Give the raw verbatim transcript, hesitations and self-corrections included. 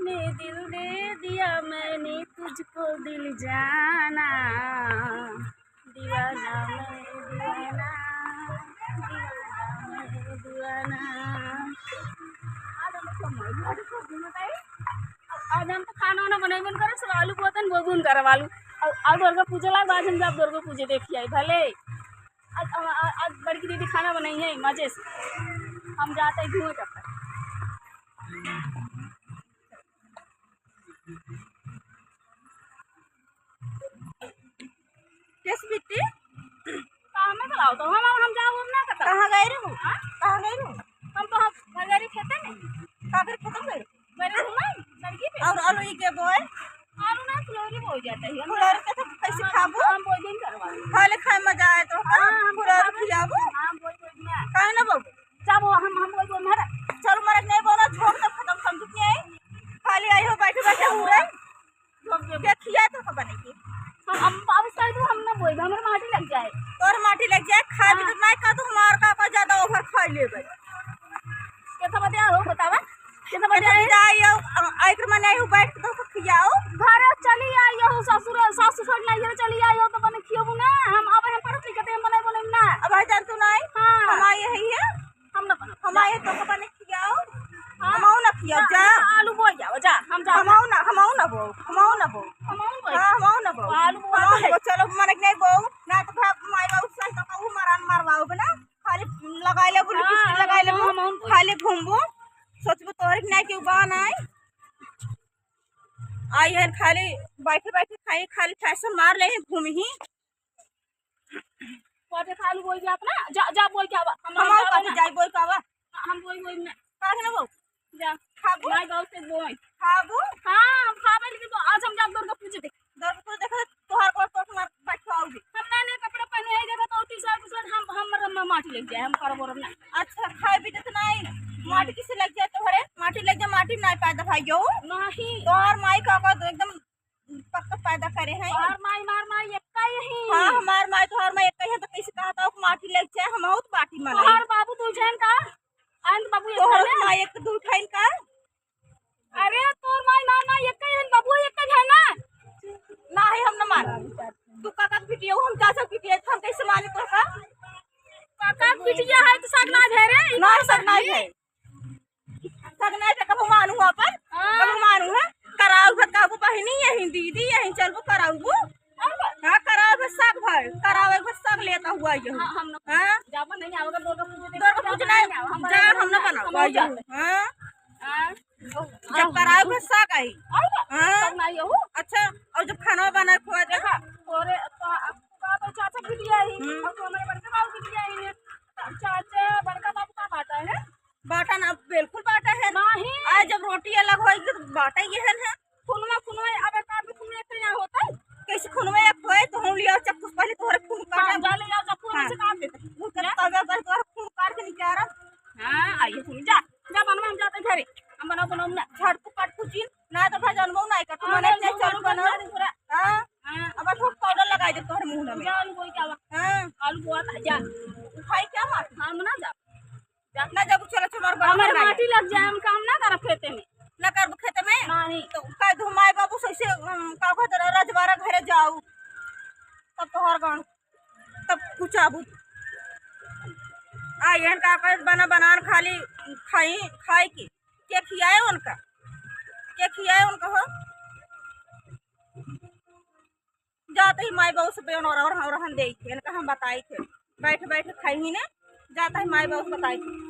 दिल दे दिया मैंने तुझको दिल जाना, दीवाना मैं दीवाना, दीवाना मैं दीवाना। आज हम तो खाना वाना बनाई मन करे, सब आलू बोतन बोबुन करब आलू। और, और दुर्गा पूजा लाग बाद हम जाब दुर्गा पूजा देखी आई भले। आज, आज, आज बड़की दीदी खाना बनाई है मजे से, हम जाते हैं धुआं चक्कर। किस बिट्टी? कहाँ में बुलाओ तो हम, हम जाओ ना कता। कहाँ गए रहू? हाँ? कहाँ गए रहू? हम तो हम घर खेते में। का कर खेते में? मेरे हुआ लड़की पे। और आलू ई के बोए? आलू ना फुलौरी बोई जाता है। फुलौरी के तो कैसे हम, खाबू? हम बोई दिन करवा। खाले खाए मजा आए तो का? हाँ, हम फुलौरी खियाबू? हाँ, बोई, बोई ना। काहे ना बाबू? जब वो हम, हम बोई, बोई ना। चलो मरक नहीं बोला, झोंक तो खत्म समझ के आई। खाली आई हो बैठे बैठे हो रहे। झोंक दे। क्या खिया तो का बने की? हम, हम बाबू साहब तो हम ना बोई, हमर माटी लग जाए। तोर माटी लग जाए, खाए भी हाँ। तो नहीं का तू हमार का, का ज्यादा ओवर खाई लेबे। कैसा बतिया हो बतावा? कैसा बतिया है? जाई हो, अ, एक मने आई हो बैठ के तो खियाओ। घर चली आई हो ससुर, सास ससुर नहीं है, चली आई हो तो बने खियाबू ना। हम अब हम पढ़त लिखत हम बनाई बनाई ना। अब आई जान तू नहीं? हाँ। हम आई यही है। हम ना बनाओ। हम आए तो का बने खियाओ। हाँ। हम आऊ ना खियाओ, जा, जा। जा, आलू बोई जाओ, जा, हम जाओ। हम आऊ ना, हम आऊ ना बो, हम आऊ ना बो। हम आऊ बोई। हाँ, हम आऊ ना बो। आलू बोई हम आऊ ना जाओ। बो, चलो, मने के नहीं बो, ना तो भाग माई बाबू से तो कहू मरान मारवाओ बना। खाली लगाई लेबू, हाँ, लिपस्टिक लगाई लेबू, हम आऊ बोई। खाली घूमबू, सोचबू तोहरे के नहीं केहू बा नहीं। आई है खाली बैठे बैठे खाई, खाली फैशन मार ले घूमी ही। पटे खालू बोई के अपना, जा, जा बोई के आवा। हम हम आऊ जाबे कथी ना। जाई बोई के आवा। हम बोई, बोई ना। काहे ना बो? जा। खाबू? माई बाबू से बोई। खाबू? हाँ, हम खाबे, लेकिन तो आज हम जाब दुर्गा पूजा देखे। दुर्गा पूजा देखे, तोहार को तो हमार बैठवाओगे। हम नए नए कपड़ा पहने हैं, देखो तो टी शर्ट, टी शर्ट, हम, हम, हम माटी लग जाए, हम करब ओरब ना। अच्छा, खाए भी देते नहीं, माटी किसे लग जाए तोहरे? माटी लग जाए, माटी नहीं पैदा भाई हो। नहीं। तोहार माई का, का एकदम पक्का पैदा करे हैं। हमार माई, हमार माई एक्का ही। हाँ, हमार माई, तोहार माई एक्का ही है, तो कैसे कहत हो कि माटी लग जाए, हम बहुत माटी मनाई। तोहार बाबू दू जन का, अंत बाबू एक तोहर है। माई एक दू ठैन का। अरे, तोर माई, हमार माई एक्का ही है, बाबू एक्का है ना। नाही, हम न मानब। तू काका के बिटिया, हम चाचा के बिटिया, हम कैसे मानी तोहका? काका के बिटिया है तो सग ना है रे। नाही, सग नाही है। सग नहीं तो कबो मानू अपन, हाँ। कबो मानू है। कराऊ है, कहबू बहिनी यही, दीदी यही, चलबू कराऊबू। हाँ, कराऊ है सग भाई, कराऊ है सग लेता हुआ ये। हाँ, हम ना हाँ? जाबो नहीं, आवगा दुर्गा पूजा देखा, दुर्गा पूजा जाबो नहीं, नहीं, हम जा, बनाओ हम ना ना, बनाओ, हम आई जाते। हाँ? हाँ। जब कराऊ है सग आई। आई ना? हाँ। सग नहीं हो। अच्छा, और जब खाना बना खोआ दे? देखा, तोरे, तो, तो चाचा बिटिया ही, हम्म। और तो हमारे बड़का बाबू बिटिया ही है। चाचा, बड़का बाबू का बाटा है? बाटा ना, बिल्कुल बाटा है। नहीं। आज जब रोटी अलग होई तो बाटा ये है ना। खुनवा, खुनवा, अब एक आदमी खुनवा एक यहाँ होता है। कैसे खुनवा एक होए तो हम लिया चक्कू से पहले तोहरे खून काट हाँ, दे। जा ले जाओ चक्कू हाँ। से काट देते। वो कर हैं? तबे पर तोहरे खून काट के निकाल। हाँ, आइए तुम, जा, जा बनवा, हम जाते घरे। हम बनाओ, बनाओ ना। झाड़कू पाटकू चीन, ना तो भाई जानबो ना, एक तो हाँ, मने ना, इतने ना, चालू ना, बनाओ। ना, ना, ना। हाँ? हाँ। अब थोड़ा पाउडर लगाई दे तोहरे मुंह में। जा, आलू बोई के आवा। हाँ। आलू बोआ था, जा। खाई क्या बात? हम ना जा। जा। ना जब चलो, चलो, हमारे बनाओ। माटी लग जाए, हम काम ना करब खेते में। ना करब खेते में? नहीं। तो का धुमाए बाबू से, से, अम, का कहत रहे, रजवाड़ा घरे जाऊ, तब तोहर गाँव, तब कुछ आबू। आ, यहन का कहत बना, बनान खाली खाई, खाई की। के खियाए उनका? के खियाए उनका हो? जात ही माई बाबू से बेन और, और, और हम देई थे, इनका हम बताई थे। बैठ, बैठ खाई ही ने, जात ही माई बाबू से बताई थे।